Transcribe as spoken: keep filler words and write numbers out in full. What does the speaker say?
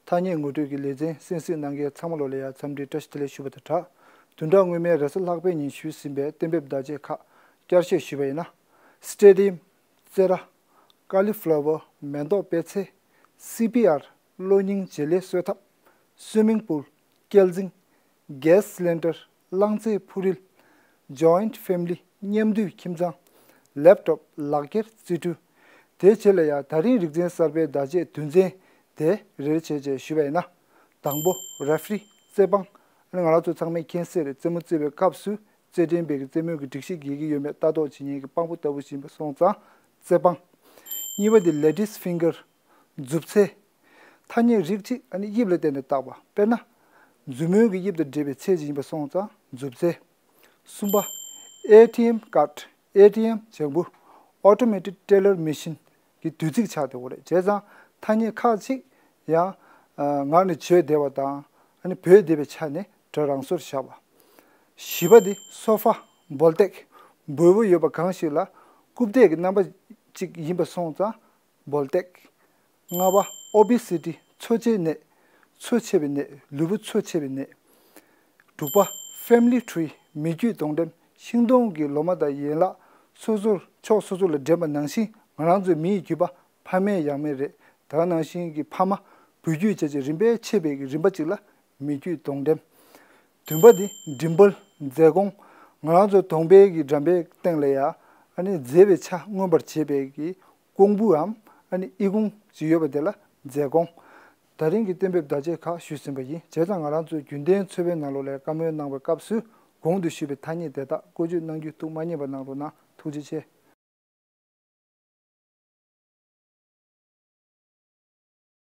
ཐ་སྙད་ངོ་སྤྲོད་ཀྱི་ལེ་ཚན་གསན་གཟིགས་གནང་མཁན་ཚང་མ་ལོ་ལ་ཡང་འཚམས་འདྲི་བཀྲ་ཤིས་བདེ་ལེགས་ཞུ་བ་དང་སྦྲགས། བདུན་ཕྲག་སྔོན་མའི་རེས་གཟའ་ལྷག་པའི་ཉིན་ཞུས་ཟིན་པའི་གཏན་འབེབས་བརྡ་ཆད་ཁག་བསྐྱར་བཤད་ཞུས་པ་ཡིན་ན། སི་ཊེ་ཌི་ཡམ། རྩེད་ར། ཀ་ལི་ཕ་ལ་ཝར། མེ་ཏོག་པད་ཚལ། སི་པི་ཨར། གློ་སྙིང་བརྗེ་ལེན་གསོད་ཐབས། སུའི་མིང་པུལ། སྐྱེལ་འཛིང་། གེ་སི་སི་ལིན་ཌར། རླངས་རྫས་འཕུར་རིལ། ཇོ་ཡིན་ཊི་ཕེ་མི་ལི། མཉམ་འདུས་ཁྱིམ་ཚང་། ལེབ་ཊོབ། ལག་འཁྱེར། རྩིས་འཕྲུལ། དེའི་རྗེས་ལ་ཡང་ད་རིང་རིག་ཚན་གསར་པའི་བརྡ་ཆད་དོན་ཚན་དེ་རེ་རེ་བྱས་བྱས་ཞུས་པ་ཡིན་ན། དང་པོ། རེ་ཕ་རི། རྩེད་འབངས། ཨ་ནི་ང་རང་ཚོ་ཚང་མས་མཁྱེན་གསལ་རེད། རྩེད་མོ་རྩེ་བའི་སྐབས་སུ་རྩེད་འགྲན་པའི་གི་རྩེད་མོའི་གི་སྒྲིག་གཞི་འགལ་གྱི་ཡོད་མེད་ལྟ་རྟོག་བྱེད་མཁན་གྱི་དཔང་པོ་ལྟ་བུ་ཞིག་ཡིན་པ་སོང་ཙང་རྩེད་འབངས། གཉིས་པ་དེ་ལེ་ཌི་སི་ཕིང་གར། མཛུབ་ཚད། ཐ་སྙད་རིགས་གཅིག་ཨ་ནི་དབྱིབས་ལ་བརྟེན་ནས་བཏགས་པ། དཔེར་ན། མཛུབ་མོའི་གི་དབྱིབས་དང་འབྲེལ་བའི་ཚད་ཅིག་ཡིན་པ་སོང་ཙང་མཛུབ་ཚད། གསུམ་པ། ཨེ་ཊི་ཨེམ་ཀར་ཌི། ཨེ་ཊི་ཨེམ་ཇེ་ཕུ། Automated Teller Machine གི་དུས་ཚིགས་ཆགས་བསྡད་ཡོད་རེད། བྱས་ཙང་ཐ་སྙད་ཁག་ཅིག་ཡང་ངག་ནས་བརྗོད་བདེ་བ་དང་ཨ་ནི་འབོད་བདེ་བའི་ཆ་ནས་སྒྲ་རང་སོར་བཞག་པ། བཞི་པ་དེ་སོ་ཕ། འབོལ་སྟེགས། འབོལ་པོ་ཡོད་པ་གང་ཞིག་ལ་རྐུབ་སྟེགས་ཀྱི་རྣམ་པ་ཅིག་ཡིན་པ་སོང་ཙང་འབོལ་སྟེགས། ལྔ་པ། ཨོ་བི་སི་ཊི། འཚོ་བྱེད་ནད། འཚོ་ཆེ་བའི་ནད། ལུས་པོ་འཚོ་ཆེ་བའི་ནད། དྲུག་པ། ཕེ་མི་ལི་ཊི་རི། མི་རྒྱུད་གདོང་འགྲེམས། ཤིང་སྡོང་གི་ལོ་མ་དང་ཡན་ལག་སོ་སོར་ཕྱོགས་སོ་སོ་ལ་འགྲེམས་པ་ནང་བཞིན་ང་རང་ཚོའི་མི་ཡི་རྒྱུད་པ་ཕ་མེས་ཡང་མེས་རེད། ད་ག་ནང་བཞིན་གྱི་ཕ་མ་བུ་རྒྱུད་བྱས་བྱས་རིམ་པས་ཕྱེ་བའི་གི་རིམ་པ་གཅིག་ལ་མི་རྒྱུད་གདོང་འགྲེམས། བདུན་པ་དེ་མགྲིན་པ། མཛེ་གོང་། ང་རང་ཚོ་གདོང་པའི་གི་འགྲམ་པའི་སྟེང་ལ་ཡ་ཨ་ནི་མཛེས་པའི་ཆ་མངོན་པར་བྱེད་པའི་གི་ཀོང་བུའམ་ཨ་ནི་ཨི་ཁུང་ཅིག་ཡོད་པ་དེ་ལ་མཛེ་གོང་། ད་རིང་གི་གཏན་འབེབས་བརྡ་ཆད་ཁག་ཞུས་ཟིན་པ་ཡིན། བྱས་ཙང་ང་རང་ཚོའི་རྒྱུན་ལྡན་འཚོ་བའི་ནང་ལོགས་ལ་བཀའ་མོལ་གནང་བའི་སྐབས་སུ་གོང་དུ་ཞུས་པའི་ཐ་སྙད་དེ་དག་བཀོལ་སྤྱོད་གནང་རྒྱུ་ཐུགས་མ་བསྙེལ་བ་གནང་རོགས་གནང་། ཐུགས་རྗེ་ཆེ།